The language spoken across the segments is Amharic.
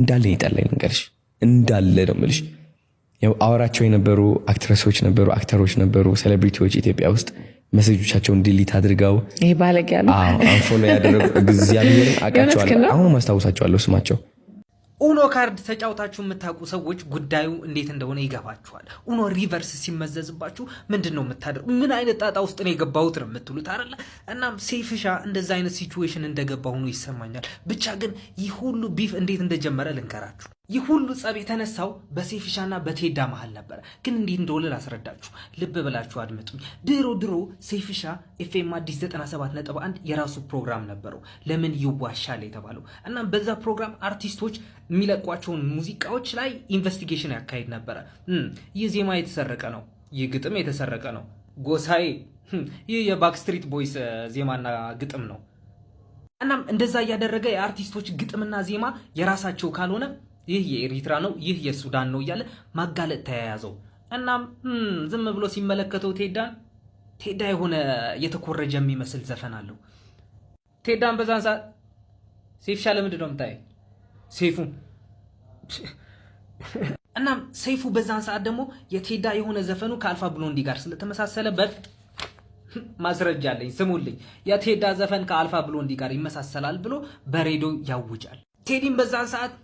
እንዳለ ይጠላኝ ልንገርሽ፣ እንዳለ ነው የምልሽ። ያው አወራቸው የነበሩ actress ኦች ነበሩ፣ actor ኦች ነበሩ፣ celebrity ዎች ኢትዮጵያ ውስጥ message ኦቻቸውን delete አድርገው ይሄ ባለጌ ያሉ unfollow ያደረጉ እግዚአብሔርን አውቃቸዋለሁ። አሁንም አስታውሳቸዋለሁ ስማቸው። ኡኖ ካርድ ተጫውታችሁ የምታውቁ ሰዎች ጉዳዩ እንዴት እንደሆነ ይገባችኋል። ኡኖ reverse ሲመዘዝባችሁ ምንድን ነው የምታደርጉ? ምን አይነት ጣጣ ውስጥ ነው የገባሁት ነው የምትሉት አይደለ? እናም ሴፍሻ እንደዛ አይነት situation እንደገባ ሆኖ ይሰማኛል። ብቻ ግን ይህ ሁሉ beef እንዴት እንደጀመረ ልንገራችሁ። ይህ ሁሉ ጸብ የተነሳው በሴፍሻና በቴዳ መሃል ነበረ። ግን እንዴት እንደሆነ ላስረዳችሁ፣ ልብ ብላችሁ አድምጡኝ። ድሮ ድሮ ሴፍሻ ኤፍኤም አዲስ 97.1 የራሱ ፕሮግራም ነበረው፣ ለምን ይዋሻል የተባለው። እናም በዛ ፕሮግራም አርቲስቶች የሚለቋቸውን ሙዚቃዎች ላይ investigation ያካሂድ ነበረ። ይህ ዜማ የተሰረቀ ነው፣ ይህ ግጥም የተሰረቀ ነው፣ ጎሳዬ፣ ይህ የ Backstreet Boys ዜማና ግጥም ነው። እናም እንደዛ እያደረገ የአርቲስቶች ግጥምና ዜማ የራሳቸው ካልሆነ ይህ የኤሪትራ ነው፣ ይህ የሱዳን ነው እያለ ማጋለጥ ተያያዘው። እናም ዝም ብሎ ሲመለከተው ቴዳን፣ ቴዳ የሆነ የተኮረጀ የሚመስል ዘፈን አለው። ቴዳን በዛን ሰዓት ሴፍሻ ለምንድን ነው የምታየኝ? ሴፉ እናም ሰይፉ በዛን ሰዓት ደግሞ የቴዳ የሆነ ዘፈኑ ከአልፋ ብሎንዲ ጋር ስለተመሳሰለበት ማስረጃ አለኝ፣ ስሙልኝ፣ የቴዳ ዘፈን ከአልፋ ብሎንዲ ጋር ይመሳሰላል ብሎ በሬዲዮ ያውጃል። ቴዲም በዛን ሰዓት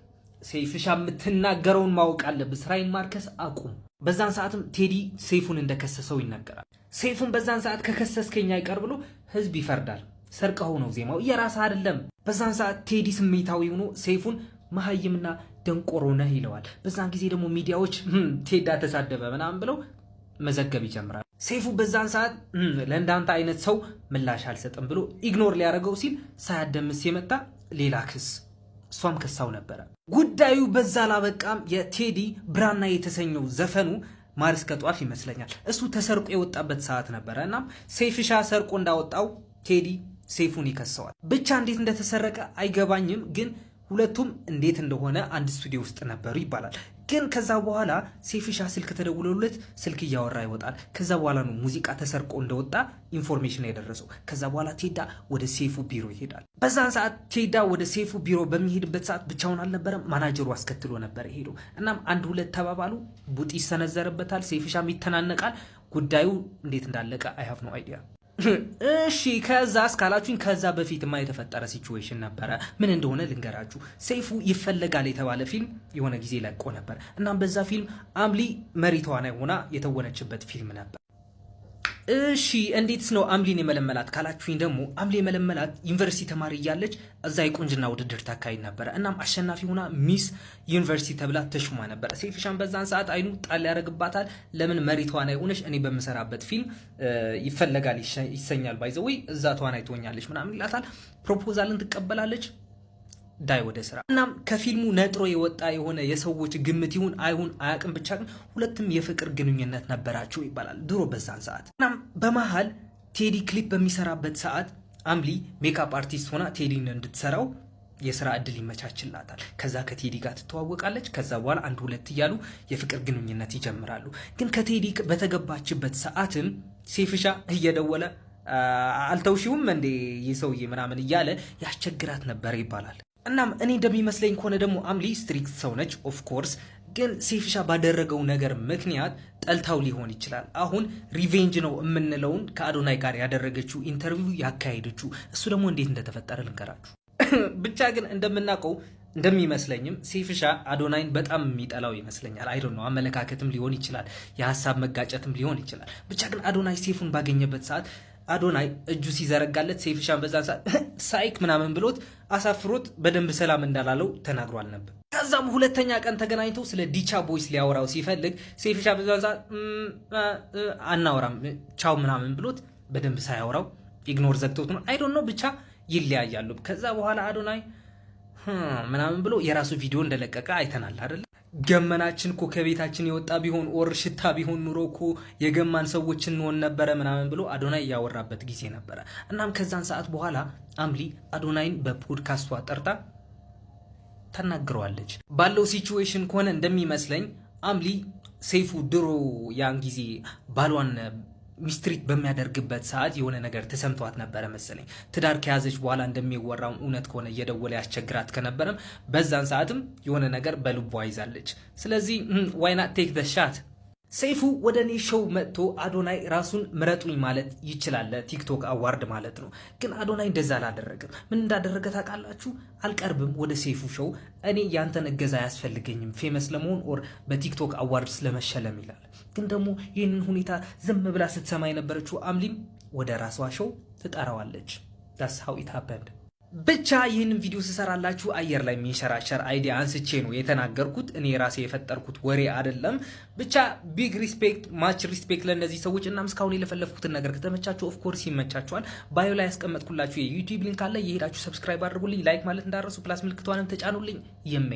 ሰይፍሻ የምትናገረውን ማወቅ አለብህ፣ ስራይን ማርከስ አቁም። በዛን ሰዓትም ቴዲ ሰይፉን እንደከሰሰው ይነገራል። ሰይፉን በዛን ሰዓት ከከሰስከኝ አይቀር ብሎ ህዝብ ይፈርዳል። ሰርቀኸው ነው፣ ዜማው የራስህ አይደለም። በዛን ሰዓት ቴዲ ስሜታዊ ሆኖ ሰይፉን መሀይምና ደንቆሮ ነህ ይለዋል። በዛን ጊዜ ደግሞ ሚዲያዎች ቴዳ ተሳደበ ምናምን ብለው መዘገብ ይጀምራል። ሰይፉ በዛን ሰዓት ለእንዳንተ አይነት ሰው ምላሽ አልሰጥም ብሎ ignore ሊያደርገው ሲል ሳያደምስ የመጣ ሌላ ክስ፣ እሷም ከሳው ነበረ። ጉዳዩ በዛ ላበቃም። የቴዲ ብራና የተሰኘው ዘፈኑ ማር እስከ ጧፍ ይመስለኛል እሱ ተሰርቆ የወጣበት ሰዓት ነበረ። እናም ሰይፍሻ ሰርቆ እንዳወጣው ቴዲ ሰይፉን ይከሰዋል። ብቻ እንዴት እንደተሰረቀ አይገባኝም፣ ግን ሁለቱም እንዴት እንደሆነ አንድ ስቱዲዮ ውስጥ ነበሩ ይባላል። ግን ከዛ በኋላ ሴፍሻ ስልክ ተደውሎለት ስልክ እያወራ ይወጣል። ከዛ በኋላ ነው ሙዚቃ ተሰርቆ እንደወጣ information የደረሰው። ከዛ በኋላ ቴዳ ወደ ሴፉ ቢሮ ይሄዳል። በዛን ሰዓት ቴዳ ወደ ሴፉ ቢሮ በሚሄድበት ሰዓት ብቻውን አልነበረም፣ ማናጀሩ አስከትሎ ነበር ሄዶ። እናም አንድ ሁለት ተባባሉ፣ ቡጢ ይሰነዘርበታል፣ ሴፍሻም ይተናነቃል። ጉዳዩ እንዴት እንዳለቀ I have no idea። እሺ ከዛ እስካላችሁኝ ከዛ በፊትማ የተፈጠረ situation ነበረ። ምን እንደሆነ ልንገራችሁ። ሰይፉ ይፈለጋል የተባለ ፊልም የሆነ ጊዜ ለቆ ነበር። እናም በዛ ፊልም አምሊ መሪ ተዋናይ ሆና የተወነችበት ፊልም ነበር። እሺ እንዴትስ ነው አምሊን የመለመላት ካላችሁኝ ደግሞ አምሊ የመለመላት ዩኒቨርሲቲ ተማሪ እያለች እዛ የቁንጅና ውድድር ታካሂድ ነበረ። እናም አሸናፊ ሆና Miss University ተብላ ተሹማ ነበረ። ሰይፍሻን በዛን ሰዓት አይኑ ጣል ያደርግባታል። ለምን መሪ ተዋናይ ሆነሽ እኔ በምሰራበት ፊልም ይፈለጋል ይሰኛል፣ by the way እዛ ተዋናይ ትሆኛለች ምናምን ይላታል። Proposal ን ትቀበላለች። ዳይ ወደ ስራ። እናም ከፊልሙ ነጥሮ የወጣ የሆነ የሰዎች ግምት ይሁን አይሁን አያውቅም፣ ብቻ ግን ሁለቱም የፍቅር ግንኙነት ነበራቸው ይባላል ድሮ በዛን ሰዓት። እናም በመሃል ቴዲ ክሊፕ በሚሰራበት ሰዓት አምሊ makeup artist ሆና ቴዲን እንድትሰራው የስራ እድል ይመቻችላታል። ከዛ ከቴዲ ጋር ትተዋወቃለች። ከዛ በኋላ አንድ ሁለት እያሉ የፍቅር ግንኙነት ይጀምራሉ። ግን ከቴዲ በተገባችበት ሰዓትም ሴፍሻ እየደወለ አልተውሽውም እንዴ ይህ ሰውዬ ምናምን እያለ ያስቸግራት ነበር ይባላል። እናም እኔ እንደሚመስለኝ ከሆነ ደግሞ አምሊ strict ሰው ነች። Of course ግን ሴፍሻ ባደረገው ነገር ምክንያት ጠልታው ሊሆን ይችላል። አሁን revenge ነው የምንለውን ከአዶናይ ጋር ያደረገችው interview ያካሄደችው፣ እሱ ደግሞ እንዴት እንደተፈጠረ ልንገራችሁ። ብቻ ግን እንደምናውቀው እንደሚመስለኝም ሴፍሻ አዶናይን በጣም የሚጠላው ይመስለኛል። I don't know፣ አመለካከትም ሊሆን ይችላል፣ የሀሳብ መጋጨትም ሊሆን ይችላል። ብቻ ግን አዶናይ ሴፉን ባገኘበት ሰዓት አዶናይ እጁ ሲዘረጋለት ሴፍሻን በዛን ሰዓት ሳይክ ምናምን ብሎት አሳፍሮት በደንብ ሰላም እንዳላለው ተናግሯል ነበር። ከዛም ሁለተኛ ቀን ተገናኝተው ስለ ዲቻ ቦይስ ሊያወራው ሲፈልግ ሴፍሻ በዛን ሰዓት አናወራም ቻው ምናምን ብሎት በደንብ ሳያወራው ignore ዘግቶት ነው፣ I don't know፣ ብቻ ይለያያሉ። ከዛ በኋላ አዶናይ ምናምን ብሎ የራሱ ቪዲዮ እንደለቀቀ አይተናል አይደለ? ገመናችን እኮ ከቤታችን የወጣ ቢሆን or ሽታ ቢሆን ኑሮ እኮ የገማን ሰዎች እንሆን ነበረ ምናምን ብሎ አዶናይ እያወራበት ጊዜ ነበረ። እናም ከዛን ሰዓት በኋላ አምሊ አዶናይን በፖድካስቷ ጠርታ ተናግረዋለች። ባለው situation ከሆነ እንደሚመስለኝ አምሊ ሰይፉ ድሮ ያን ጊዜ ባሏን mistreat በሚያደርግበት ሰዓት የሆነ ነገር ተሰምቷት ነበረ መሰለኝ። ትዳር ከያዘች በኋላ እንደሚወራው እውነት ከሆነ እየደወለ ያስቸግራት ከነበረም በዛን ሰዓትም የሆነ ነገር በልቧ ይዛለች። ስለዚህ why not take the shot? ሰይፉ ወደ እኔ show መጥቶ አዶናይ ራሱን ምረጡኝ ማለት ይችላል፣ TikTok award ማለት ነው። ግን አዶናይ እንደዛ አላደረገም። ምን እንዳደረገ ታውቃላችሁ? አልቀርብም ወደ ሰይፉ show፣ እኔ ያንተን እገዛ አያስፈልገኝም famous ለመሆን or በ TikTok awards ለመሸለም ይላል። ግን ደግሞ ይህንን ሁኔታ ዝም ብላ ስትሰማ የነበረችው አምሊም ወደ ራሷ show ትጠራዋለች። That's how it happened። ብቻ ይህንን ቪዲዮ ስሰራላችሁ አየር ላይ የሚንሸራሸር idea አንስቼ ነው የተናገርኩት። እኔ ራሴ የፈጠርኩት ወሬ አይደለም። ብቻ big respect፣ much respect ለእነዚህ ሰዎች። እናም እስካሁን የለፈለፍኩትን ነገር ከተመቻችሁ of course ይመቻችኋል። Bio ላይ ያስቀመጥኩላችሁ የ YouTube link አለ። የሄዳችሁ subscribe አድርጉልኝ። Like ማለት እንዳትረሱ፣ plus ምልክቷንም ተጫኑልኝ። የሜ